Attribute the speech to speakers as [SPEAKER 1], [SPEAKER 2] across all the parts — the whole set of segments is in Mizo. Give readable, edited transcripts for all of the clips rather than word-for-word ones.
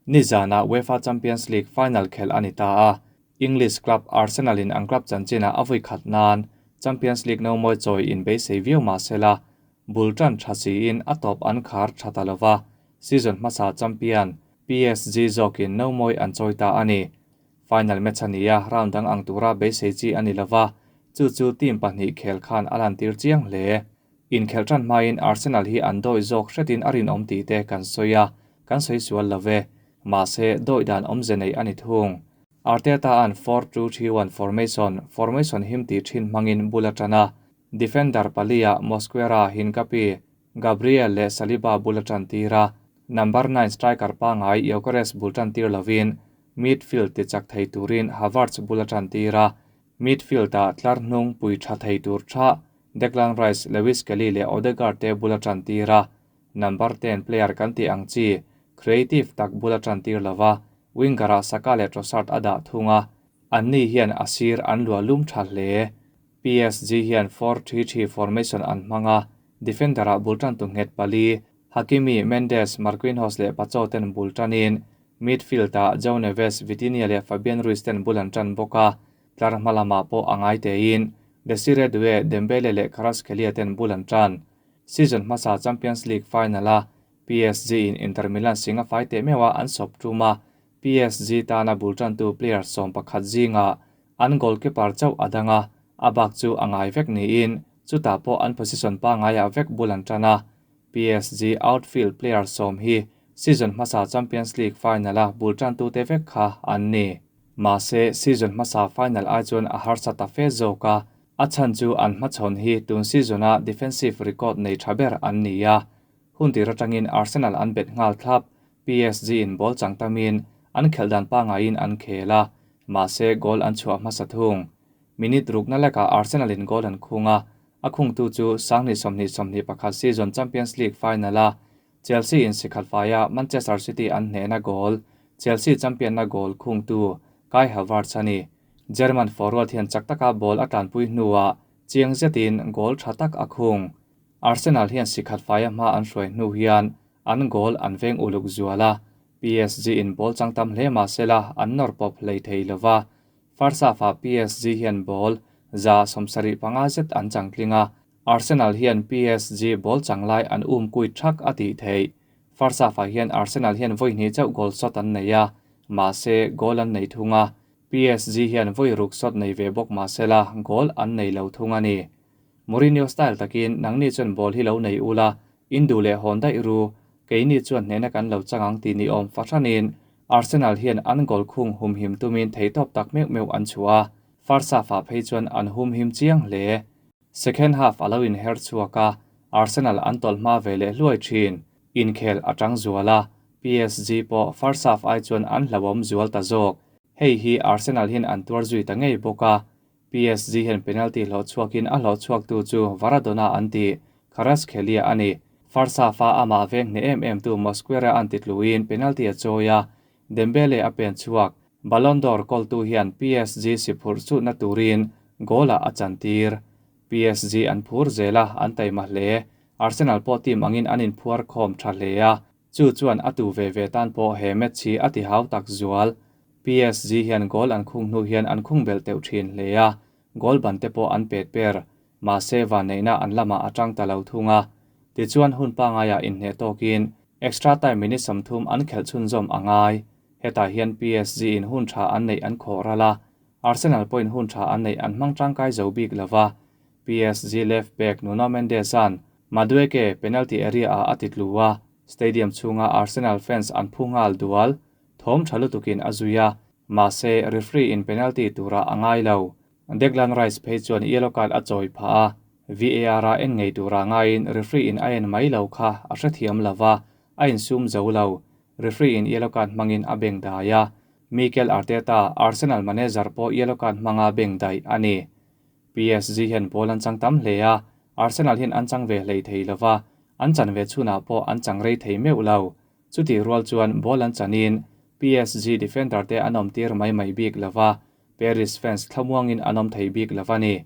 [SPEAKER 1] Nizanah UEFA Champions League final khelh a ni ta a, English club Arsenal in an club chanchinah a vui khat nan Champions League no mawi chawi in beisei viau mah sela, bul tan tha siin a tawp an khar tha ta lova, season hmasa champion PSG zawkin no mawi an chawi ta a ni. Final match a ni a, round dang ang tura beisei chi a ni lova, chu chu team pahnih khel khan a lantir chiang hle. Inkhelh tan hmain Arsenal hi an dawi zawk hretin a rinawm tih te kan sawi a, kan sawi sual lo ve. Mahse, dawi dan awmze nei a ni thung. Arteta an 4-2-3-1 formation, formation him tih thin hmangin bul a tan a, defender palia Mosquera, Hincapi, Gabriel leh Saliba bul a tan tir a, number 9 striker pangai Gyökeres bul tan tir lovin midfield ti chak thei turin Havertz bul a tan tir a, midfield ah tlar hnung pui tha thei tur tha Declan Rice, Lewis Kelly leh Odegaard te bul a tan tir a, number 10 player kan ti ang chi creative tak bul a tan tir lova, winger ah Saka leh Trossard a dah thunga, an ni hian a sir an lua lum tha hle. PSG hian 4-3-3 formation an hmanga, defender ah bul tan tu nghet pali, Hakimi, Mendes, Marquinhos leh Pacho ten bul tanin, midfield ah João Neves, Vitinha leh Fabian Ruiz ten bul an tan bawk a, tlar hma lamah pawh a ngai tein, Desire Doue, Dembele leh Kvaratskhelia ten bul an tan. Season hmasa Champions League final a PSG in Inter Milan singa fai teh meuh a an sawp tum a, PSG tana bul tantu player 11 zinga an goalkeeper chauh a danga, a bak chu a ngai vek niin, chutah pawh an position pa ngaiah vek bul an tan a. PSG outfield player sawm hi season hmasa Champions League final a bul tantu te vek kha an ni. Mahse season hmasa final ai chuan a harsa ta fe zawk a, a chan chu an hmachhawn hi tun season a defensive record nei tha ber an ni a. Hun tir atangin Arsenal an bet nghal thlap, PSG in ball chang tamin an khelh dan pa ngaiin an khel a, mahse goal an chhuah hmasa thung. Minute ruk na leka Arsenal in goal an khung a, a khung tu chu 2020-21 season Champions League final a Chelsea in sikhat faia Manchester City an hne na goal, Chelsea champion na goal khung tu Kai Havertz ani. German forward hian chak taka ball a tlanpui hnuah chiang zetin goal tha tak a khung. Arsenal hian sikhat faia hma an hruai hnu hian an goal an veng uluk zuala, PSG in ball changtam hle ma sela an nor pawp hlei thei lova. First half ah PSG hian ball za 75 zet an changtlinga, Arsenal hian PSG ball changlai an um kui thak a ti thei. First half ah hian Arsenal hian voi hni chauh goal shot an nei a, mahse goal an nei thunga, PSG hian voi ruk shot nei ve bawk ma sela goal an nei lo thunga ni. Mourinho style takin nangni chuan ball hi lo nei ula, indu leh hawn daih ru, keini chuan hnena kan lo changang ti ni awm fahranin Arsenal hian an goal khung hum him tumin thei tawp tak meuh meuh an chua, first half ah phei chuan an hum him chiang hle. Second half a lo in her chhuak a, Arsenal an tawlh hma ve leh hluai thin. Inkhel atang zuala, PSG pawh first half ai chuan an hlawm zual ta zawk. Hei hi Arsenal hin an tuar zui ta ngei bawk a, PSG hian penalty hlawh chhuakin a hlawh chhuak tu chu Maradona an ti, Kvaratskhelia ani. First half a ama veng hne em em tu Mosquera an ti tluin penalty a chawi a, Dembele a pen chhuak, Ballon d'Or goal tu hian PSG si phurh chu na turin goal a chantir. PSG an phur zela an taima hle, Arsenal pawh team angin an in phuar khawm tha hle a, chu chuan a tu ve ve tan pawh he match hi a ti hau tak zual. PSG hian goal an khung hnu hian an khung bel teuh thin hle a, goal ban te pawh an pet per, mahse van neihna an lama atang ta lo thunga. Ti chuan hun pa ngaiah inhne tawkin extra time minute 30 an khelh chhun zawm angai. Hetah hian PSG in hun tha an nei an khawh rala, Arsenal pawhin hun tha an nei an hmang tangkai zo bik lova. PSG left back Nuno Mendes an Madueke penalty area a ati tlu a, stadium chhunga Arsenal fans an phu ngal dual, thawm tha lutukin a zuia, mahse referee in penalty tura angai lo. Declan Rice phei chuan yellow card a chawi pha a, VAR a en ngei tura ngaiin referee in a en mai lo kha a hrethiam lova, a insum zo lo. Referee in yellow card hmangin a beng dai a, Mikel Arteta, Arsenal manager pawh yellow card hmanga beng dai ani. PSG hian ball an chang tam hle a, Arsenal hian an chang ve hlei thei lova, an chan ve chhunah pawh an chang rei thei meuh lo. Chuti rual chuan ball an chanin PSG defender te an awm tir mai mai bik lova, Paris fans thlamuangin an awm thei bik lova ni.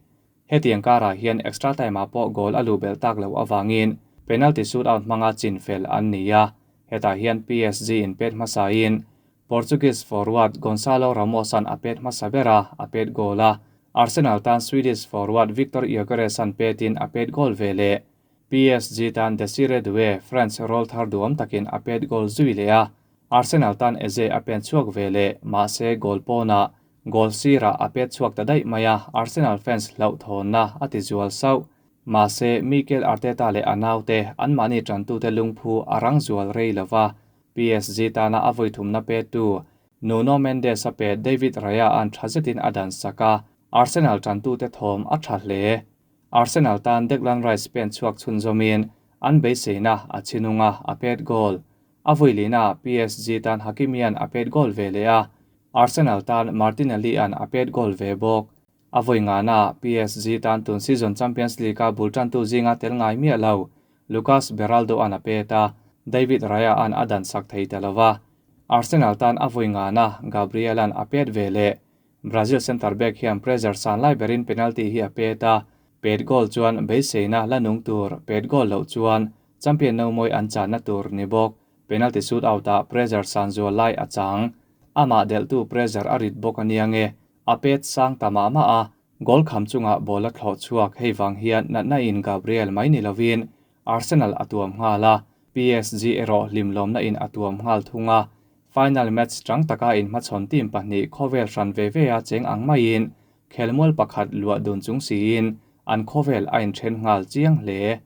[SPEAKER 1] Hetiang karah hian extra time ah pawh goal a lu bel tak lo awangin penalty shootout hmanga chin fel an ni a. Hetah hian PSG in pet hmasain Portuguese forward Gonçalo Ramos-a'n a pet hmasa ber a, a pet goal a. Arsenal tan Swedish forward Viktor Gyökeres-a'n petin a pet goal ve leh. PSG tan Desire Doue, France rawlthar duhawm takin a pet goal zui leh a. Arsenal tan Eze a pen chhuak ve leh, mahse goal pawnah goal sirah a pet chhuak ta daih mai a, Arsenal fans hlauhthawnna a ti zual sauh. Mahse Mikel Arteta leh a naute anmahni tantute lungphu a rang zual rei lova, PSG tana a vawi thumna petu Nuno Mendes a pet David Raya-a'n tha zetin a dan sak a, Arsenal tantute thawm a tha hle. Arsenal tan Declan Rice pen chhuak chhunzawmin an beiseina a chinung a, a pet goal. A vawi lina PSG tan Hakimi-a'n a pet goal ve leh a, Arsenal tan Martinelli-a'n a pet goal ve bawk. A vawi ngana PSG tan tun season Champions League-a bul tantu zinga tel ngai miah lo Lucas Beraldo-a'n a pet a, David Raya-a'n a dan sak thei ta lo va. Arsenal tan a vawi ngana Gabriel-a'n a pet ve leh. Brazil centre back hian pressure san lai berin penalty hi a pet a, pet goal chuan beiseina la nung tur, pet goal loh chuan champion no mawi an channa tur ni bawk. Penalty shoot out-ah pressure san zual lai a chang. Amah delhtu pressure a rit bawk a nia nge, a pet sang ta mah mah a, goal kham chungah ball a thlawh chhuak. Hei vang hian natna in Gabriel mai ni lovin Arsenal a tuam nghal a, PSG erawh hlimlawmna in a tuam nghal thung a. Final match chang taka inhmachhawn team pahnih khawvel hran ve ve a cheng ang maiin khelmual pakhat luah dun chung siin an khawvel a inthen nghal chiang hle.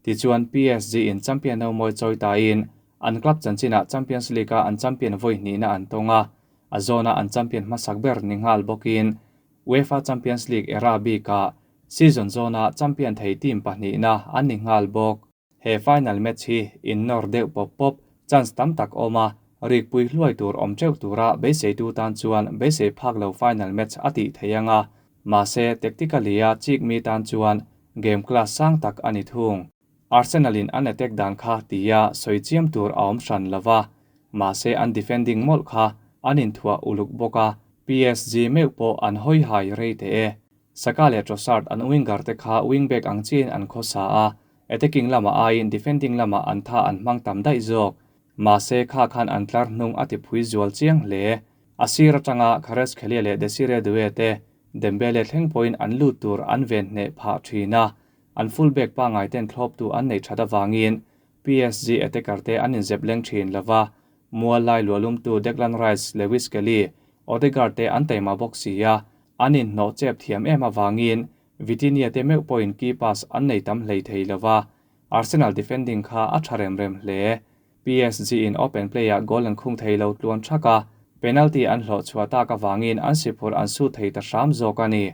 [SPEAKER 1] Tichuan PSG in champion no mawi chawi tain an club chanchinah Champions League-a an champion vawi hnihna an tawng a, a zawna an champion hmasak ber ni nghal bawkin UEFA Champions League era bikah season zawna champion thei team pahnihna an ni nghal bawk. He final match hi innawr deuh pawp pawp chance tam tak awm a, rikpui hluai tur awm teuh tura beiseitu tan chuan beisei phak lo final match a tih theih ang a, mahse tactically-a chik mi tan chuan game class sang tak a ni thung. Arsenal-in an attack dan kha tia sawi chiam tur a awm hran lo va, mahse an defending mawlh kha an inthuah uluk bawk a, PSG meuh pawh an hawi hai rei teh e. Saka leh Trossard an winger te kha wing-back ang chiahin an khawsa a, attacking lamah aiin defending lamah an tha an hmang tam daih zawk. Mahse kha khan an tlar hnung a tiphui zual chiang hle. A sir atanga Kvaratskhelia leh Desire Doue te Dembele thleng pawhin an lut tur an ven hneh phah thin a, an full-back pangngai ten thlawptu an nei that avangin PSG attacker te an inzep leng thin lo va, mual lai luahlumtu Declan Rice, Lewis Kelly, Odegaard te an taima bawk si a, an inhnawh chep thiam em avangin Vitinha te meuh pawhin key pass an nei tam hlei thei lo va, Arsenal defending kha a tha rem rem hle. PSG in open play-ah goal an khung thei lo tluan thak a, penalty an hlawh chhuah tak avangin an siphurh an su thei ta hram zawk a ni.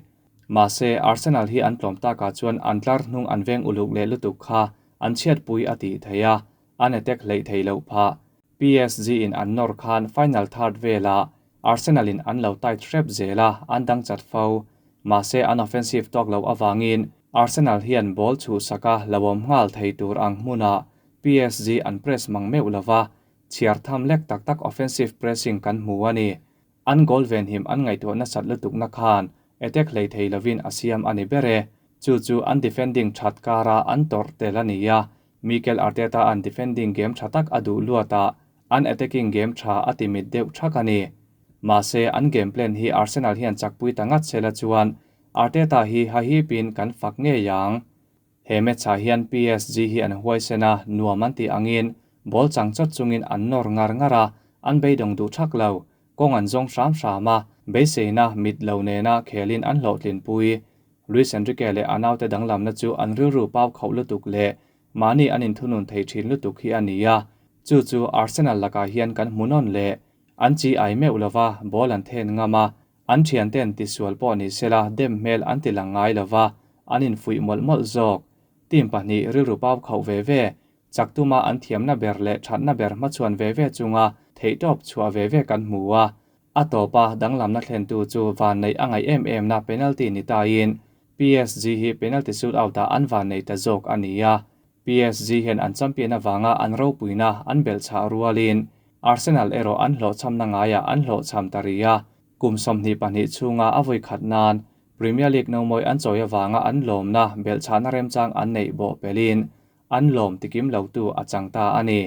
[SPEAKER 1] Mahse, Arsenal hi an tlawm takah chuan an tlar hnung an veng uluk leh lutuk kha an chhiatpui a tih theih a, an attack hleih theih loh phah. PSG in an nawr khan final third velah Arsenal in an lo tight hrep zel a, an dang chat fo. Mahse, an offensive tawk loh avangin Arsenal hian ball chhuhsak a lo awm nghal thei tur ang hmunah PSG an press mang meuh lova, chhiar tham lek tak tak offensive pressing kan hmu a ni. An goal venhim an ngaihtuah nasat lutukna khan attack hlei thei lovin a siam a ni ber e. Chu chu an defending that kara an tawrh tel a ni a, Mikel Arteta-a'n defending game tha tak a duh luatah an attacking game tha a ti mit deuh thak a ni. Mahse, an game plan hi Arsenal hian chakpui ta ngat sela chuan Arteta hi hahipin kan fak ngei ang. He match-ah hian PSG hi an huaisen a, nuam an tih angin ball chang chawt chungin an nawr ngar ngar a, an beidawng duh thak lo. Kawng an zawng hram hram a, beiseina mit lo nena khelin an hlawhtlinpui. Luis Enrique leh a naute danglamna chu an rilru pau khauh lutuk leh mahni an inthunun thei thin lutuk hi a ni a, chu chu Arsenal lakah hian kan hmu nawn leh. An chi ai meuh lova ball an then ngam a, an thianten tisual pawh ni sela dem hmel an ti lang ngai lova, an infuih mawlh mawlh zawk. Team pahnih rilru pau khauh ve ve, chak tuma an thiamna ber leh thatna ber hmachhuan ve ve chunga theihtawp chhuah ve ve kan hmu a. A tawpa danglamna thlentu chu vanneih a ngaih em em na penalty ni tain PSG hi penalty shootout-ah an vannei ta zawk a ni a. PSG hian an champion avanga an ropuina an belhchhah rualin Arsenal erawh an hlawhchhamna ngaiah an hlawhchham ta rih a, kum 22 chhunga a vawi khat nan Premier League no mawi an chawi avanga an lawmna belhchhahna remchang an neih bawh pelin an lawm tikim lotu a chang ta a ni.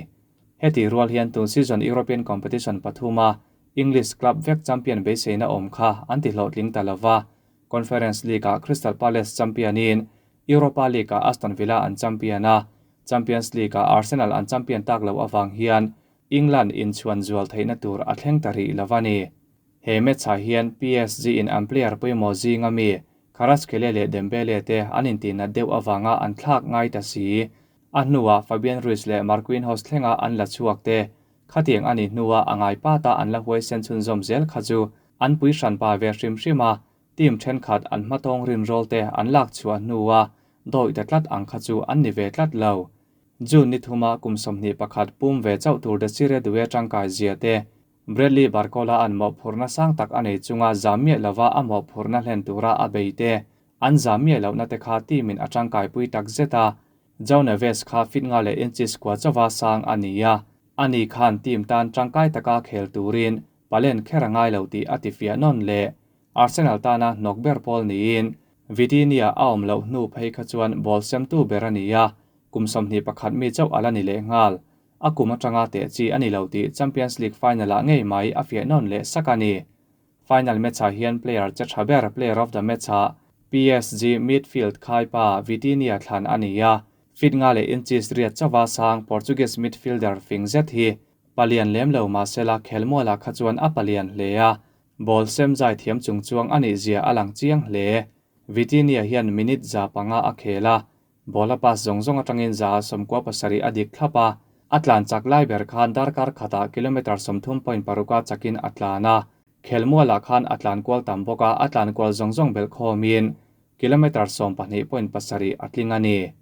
[SPEAKER 1] Heti rual hian tun season European competition pathuma English club vek champion beiseina awm kha an ti hlawhtling ta lova. Conference League-ah Crystal Palace champion-in, Europa League-ah Aston Villa an champion a, Champions League-ah Arsenal an champion tak loh avang hian England inchhuan zual theihna tur a thleng ta rih lo a ni. He match-ah hian PSG-in an player pawimawh zinga mi Kvaratskhelia leh Dembele te an intihnat deuh avanga an thlak ngai ta si. A hnuah Fabian Ruiz leh Marquinhos thlenga an la chhuak te, khatiang a nih hnua a ngai pata an la huaisen chhunzawm zel kha chu an pui hranpa ve hrim hrim a, team thenkhat an hmatawng rinrawl te an lak chhuah hnua dawih ta tlat ang kha chu an ni ve tlat lo. June ni thuma kum 21 pum ve chauh tur Desire Doue tangkai zia te, Bradley Barcola an mawhphurhna sang tak a nei chunga zam miah lova a mawhphurhna hlen tura a bei te, an zam miah lohna te kha team in a tangkai pui tak zet a. João Neves kha fit nga leh inches kua chawa sang a ni a, ani khan team tan tangkai taka khel turin palen kher a ngai lo tih a ti fiah nawn le. Arsenal tana hnawk ber pawl niin Vitinha a awm loh hnu phei kha chuan ball sem tu ber a ni a, kum 21 mi chauh ala ni leh nghal. A kum atanga te chi ani lo tih Champions League final ah ngei mai a fiah nawn leh sak a ni. Final match ah hian player che tha ber player of the match ah PSG midfield khaipa Vitinha thlan a ni a, fit nga leh inches riat chawa sang Portuguese midfielder fing zet hi palian lem lo mahsela khelmuala kha chuan a palian hle a, ball sem zai thiam chung chuang ani zia alang chiang hle. Vitinha hian minute za panga a khela, bola pass zawng zawng atangin za 97 a dik thlap a, a tlan chak lai ber khan darkar khata kilometer 30.6 a chakin a tlan a, khelmuala khan a tlan kual tam bawk a, a tlan kual zawng zawng bel khawmin kilometer 12.7 a tling a ni.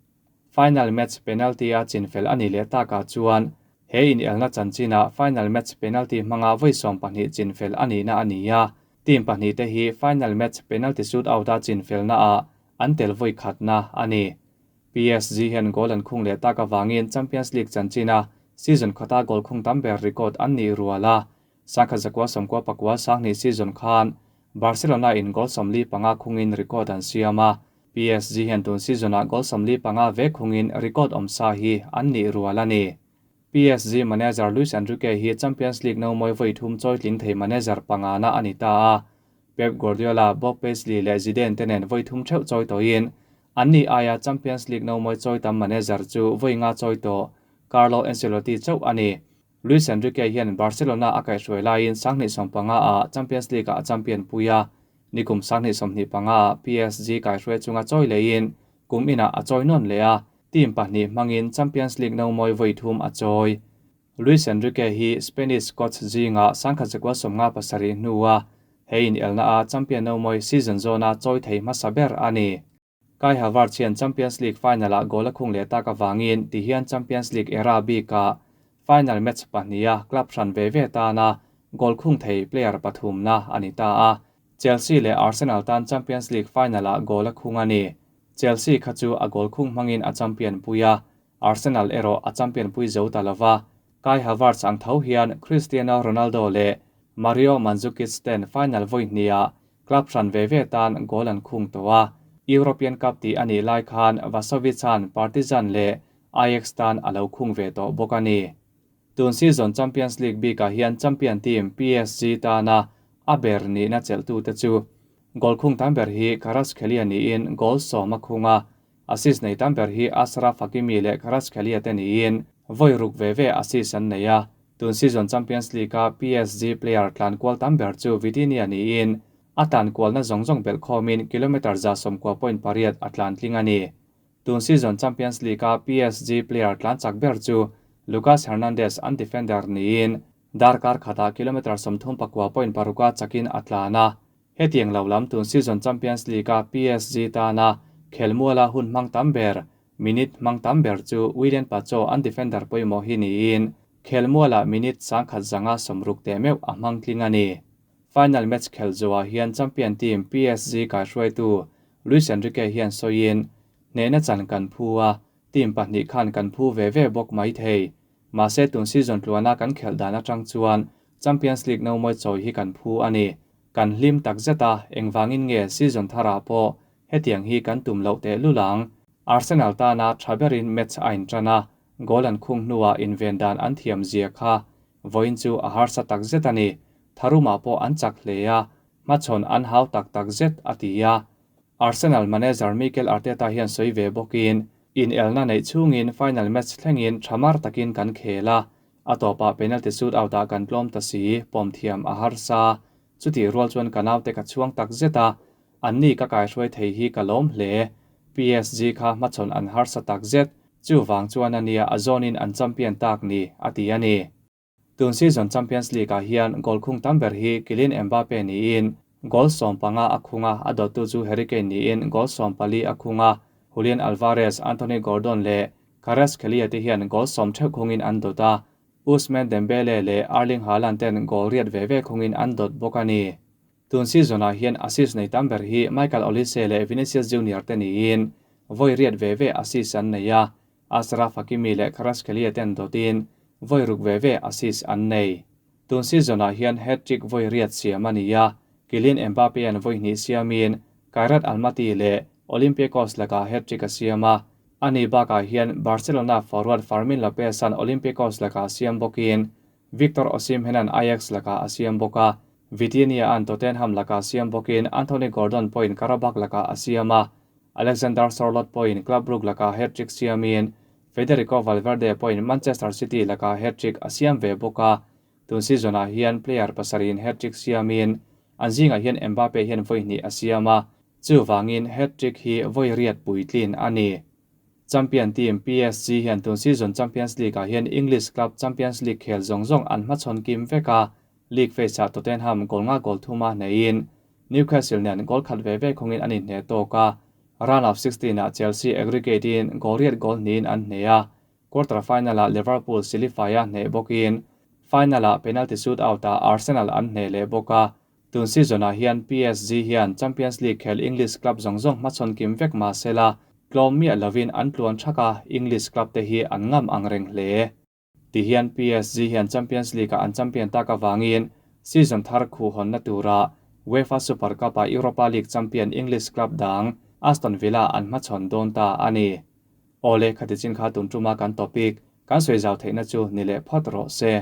[SPEAKER 1] Final match penalty a chinfel ani leh taka chuan he in elna chanchina final match penalty hmanga voi 12 chinfel ani na ani a, team pahnih te hi final match penalty shoot out a chinfel na a an tel voi khatna ani. PSG hian goal an khung leh taka wangin Champions League chanchina season khata goal khung tam ber record an ni ruala. 1994 sang season khan Barcelona in goal 45 khungin record an siam a, PSG hian tun season a goal 45 ve khungin record awm sa hi an ni rual a ni. PSG manager Luis Enrique hi Champions League no moi voi thum choi tling thei manager panga na ani ta a. Pep Guardiola, Bob Paisley leh Zidane tenen voi thum theuh choi toin anni aia Champions League no moi choi tam manager chu voi nga choi to Carlo Ancelotti chauh ani. Luis Enrique hian Barcelona a kai hruai laiin 2015 a Champions League a champion puia, nikum 2025 a PSG kai hruai chunga choi lein kum ina a choi non le a, team pahnih hmangin Champions League no moi voi thum a choi. Luis Enrique hi Spanish coach zinga 1957 hnuwa hein elna a champion no moi season zona choi thei hmasa ber ani. Kai Havertz hian Champions League final a goal a khung leh taka wangin ti hian Champions League era bika final match pahnia club hran ve ve tana goal khung thei player pathum na ani ta a. Chelsea leh Arsenal tan Champions League final a goal a khung ani. Chelsea kha chu a goal khung hmangin a champion puia, Arsenal ero a champion pui zo ta lova. Kai Havertz ang tho hian Cristiano Ronaldo leh Mario Mandzukic ten final voi hnia club hran ve ve tan goal an khung to a. European Cup ti ani lai khan Vasovic-an Partizan leh Ajax tan alo khung ve to bawk ani. Tun season Champions League bika hian champion team PSG tana a ber ni na cheltu te chu goal khung tam ber hi Kvaratskhelia ni in goal 10 a khunga, assist nei tam ber hi Achraf Hakimi leh Kvaratskhelia te ni in voi ruk ve ve assist an nei a. Tun season Champions League a PSG player tlan kual tam ber chu Vitinha ni in a tlan kual na zawng zawng bel khawmin kilometer za 90.8 a tlan tling ani. Tun season Champions League a PSG player tlan chak ber chu Lucas Hernandez an defender niin darkar khata kilometer 34.6 chakin a tlana. Hetiang lo lam tun season Champions League a PSG tana khelmuala hun hmang tam ber minute hmang tam ber chu Willian Pacho an defender pawimawh hi niin khelmuala minute 160 te meuh a hmang tling ani. Final match khel zuwa hian champion team PSG kai hruaitu Luis Enrique hian soin hnehna chan kan phu a, team pahnih khan kan phu ve ve bawk mai thei. Mahse tun season tluana kan khel dan atang chuan Champions League no moi chawi hi kan phu ani. Kan hlim tak zeta engwangin nge season thara pawh hetiang hi kan tum loh te lulang. Arsenal tana thaberin match a in tana. Goal an khung hnuah inven dan an thiam zia kha vawiin chu a harsa tak zet a ni. Tharumah pawh an chak hle a, hmachhawn an hau tak tak zet, a ti a. Arsenal manager Mikel Arteta hian sawi ve bawkin, Inelna neih chhungin final match thlengin tha mar takin kan khel a, a tawpah penalty shootout-ah kan tlawm ta si, pawm thiam a harsa. Chutih rual chuan ka naute ka chhuang tak zet a, anni ka kaihruai thei hi ka lawm hle. PSG kha hmachhawn an harsa tak zet, chuvang chuan a nia a zawnin an champion tak ni, a ti a ni. Tun season Champions League-ah hian goal khung tam ber hi Kylian Mbappe niin goal 15 a khung a, a dawttu chu Harry Kane niin goal 14 a khung a, Julian Alvarez, Anthony Gordon leh Kvaratskhelia te hian goal 10 theuh khungin an dawt a, Ousmane Dembele leh Erling Haaland ten goal 8 ve ve khungin an dawt bawk a ni. Tun season-ah hian assist nei tam ber hi Michael Olise leh Vinicius Junior te niin vawi 8 ve ve assist an nei a, Achraf Hakimi leh Kvaratskhelia ten dawtin vawi 6 ve ve assist an nei. Tun season-ah hian hat-trick vawi 8 siam a ni a, Kylian Mbappe-a'n vawi 2 siamin Kairat Almaty leh Olympiacos lakah hat-trick a siam a, ani bakah hian Barcelona forward Fermin Lopez-a'n Olympiacos lakah siam bawkin Victor Osimhen-a'n Ajax lakah a siam bawk a, Vitinha-a'n Tottenham lakah siam bawkin Anthony Gordon pawhin Qarabag lakah a siam a, Alexander Sorloth pawhin Club Brugge lakah hat-trick siamin Federico Valverde pawhin Manchester City lakah hat-trick a siam ve bawk a, tun season-ah hian player pasarihin hat-trick siamin an zingah hian Mbappe hian vawi 2 a siam a, chuvangin hat-trick hi vawi 8 puitlin a ni. Champion team PSG hian tun season Champions League-ah hian English club Champions League khel zawng zawng an hmachhawn kim vek a, league phase-ah Tottenham goal 5 goal 3 a hneiin Newcastle nen goal 1 ve ve khungin an inhne tawk a, round of 16-ah Chelsea aggregate-in goal 8 goal 2-in an hne a, quarter final-ah Liverpool silifai a hne bawkin final-ah penalty shootout-ah Arsenal an hne leh bawk a, tun season-ah hian PSG hian Champions League khel English club zawng zawng hmachhawn kim vek mahsela tlawm miah lovin an tluan thaka English club te hi an ngam ang reng hle. Ti hian PSG hian Champions League-ah an champion tak awangin season thar khu hawnna tura UEFA Super Cup-ah Europa League champion English club dang Aston Villa an hmachhawn dawn ta a ni. Awle khati chin kha tun tuma kan topic kan sawi zau theihna chu ni leh phawt rawh se.